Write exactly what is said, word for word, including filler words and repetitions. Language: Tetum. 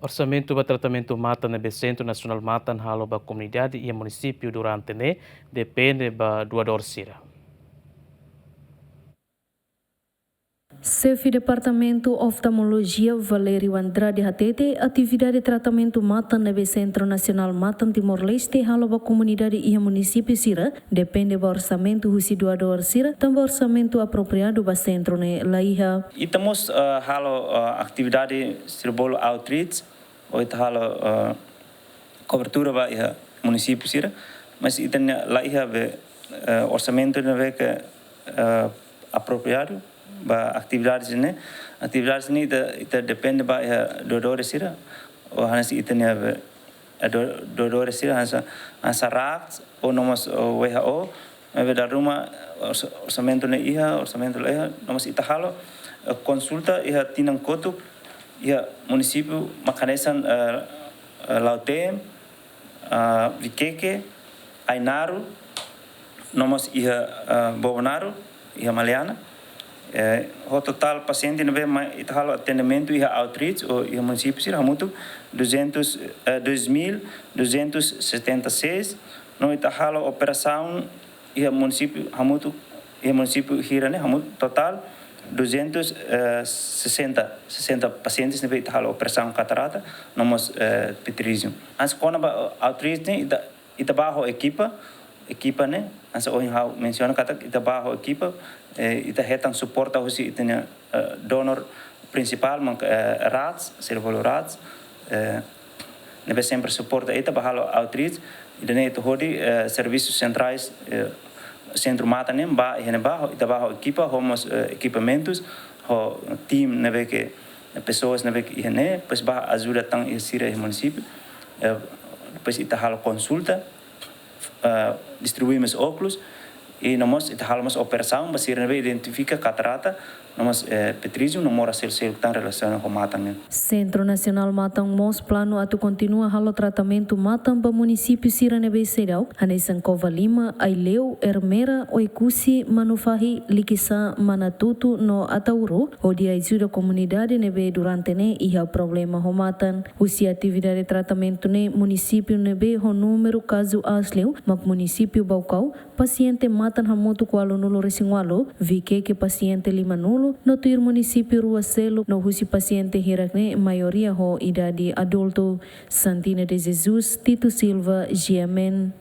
Orsamentu ba tratamentu matan ne'ebé Sentru Nasionál Matan halo ba komunidade iha munisípiu durante ne'e depende ba doadór sira. Xefe Departamentu Oftalmolojia Valério Andrade hatete, atividade tratamentu matan ne'ebé Sentru Nasionál Matan Timor-Leste halo ba komunidade iha munisípiu sira depende ba orsamentu husi doadór sira, tanba orsamentu apropriadu ba sentru ne'e laiha. Ita mós, eh, halo, eh, atividade sira bolu outreach, ou ita halo, eh, kobertura ba iha munisípiu sira, mas ita-nia laiha be, eh, orsamentu ne'ebé ke, eh, apropriadu ba atividade ne'e. Atividade ne'e ita, ita depende ba iha doadór sira, ou hanesan ita-nia be, eh, do-, doadór sira hanesan, hanesan RAAD, ou no mós, ou W H O, maibé dala ruma orsa-, orsamentu ne'e iha, orsamentu laiha, no mós ita halo, eh, konsulta iha tinan kotuk, iha munisípiu mak hanesan, eh, eh, Lautém, eh, Viqueque, Ainaro, no mós iha, eh, Bobonaro, iha Maliana. Eh, ho totál pasiente ne'ebé mak ita halo atendimentu iha outreach ou iha munisípiu sira hamutuk duzentos, eh, dois mil duzentos e setenta e seis, no ita halo operasaun iha munisípiu hamutuk, iha munisípiu hira ne'e hamutuk totál duzentos, eh, sessenta, sessenta pasientes ne'ebé ita halo operasaun katarata, no mós, eh, pitirrizium. Hanesan kona-ba outreach ne'e ita, ita bá ho ekipa, ekipa ne'e, hanesan ohin ha'u mensiona katak ita bá ho ekipa, eh, ita hetan suporta husi ita-nia, eh, donór prinsipál, mak, eh, RAAD, sira bolu RAAD, eh, ne'ebé sempre suporta ita ba halo outreach, ida-ne'e ita hodi, eh, servisu sentrais, eh, Sentru Matan ne'e bá iha ne'ebá, ita bá ho ekipa, ho mós, eh, ekipamentus, ho tim ne'ebé ke, eh, pesoas ne'ebé ke iha ne'e, depois bá ajuda tan iha sira iha munisípiu, eh, depois ita halo konsulta, eh, distribui mós ókulus, i no mós ita halo mós operasaun ba sira ne'ebé identifika katarata, no mós, eh, pitirrizium no moras seluk-seluk tan relasiona ho matan ne'e. Sentru Nasionál Matan mós planu atu kontinua halo tratamentu matan ba munisípiu sira ne'ebé seidauk, hanesan Covalima, Aileu, Ermera, Oekusi, Manufahi, Likisá, Manatutu no Ataúro, hodi ajuda komunidade ne'ebé durante ne'e iha problema ho matan. Husi atividade tratamentu ne'e, munisípiu ne'ebé ho númeru kazu aas liu mak munisípiu Baucau, pasiente matan hamutuk ualunulu-resin-ualu, Viqueque pasiente limanulu, no tuir munisípiu rua seluk, no husi pasiente hirak ne'e maioria ho idade adultu. Santina de Jesus, Tito Silva, G M N.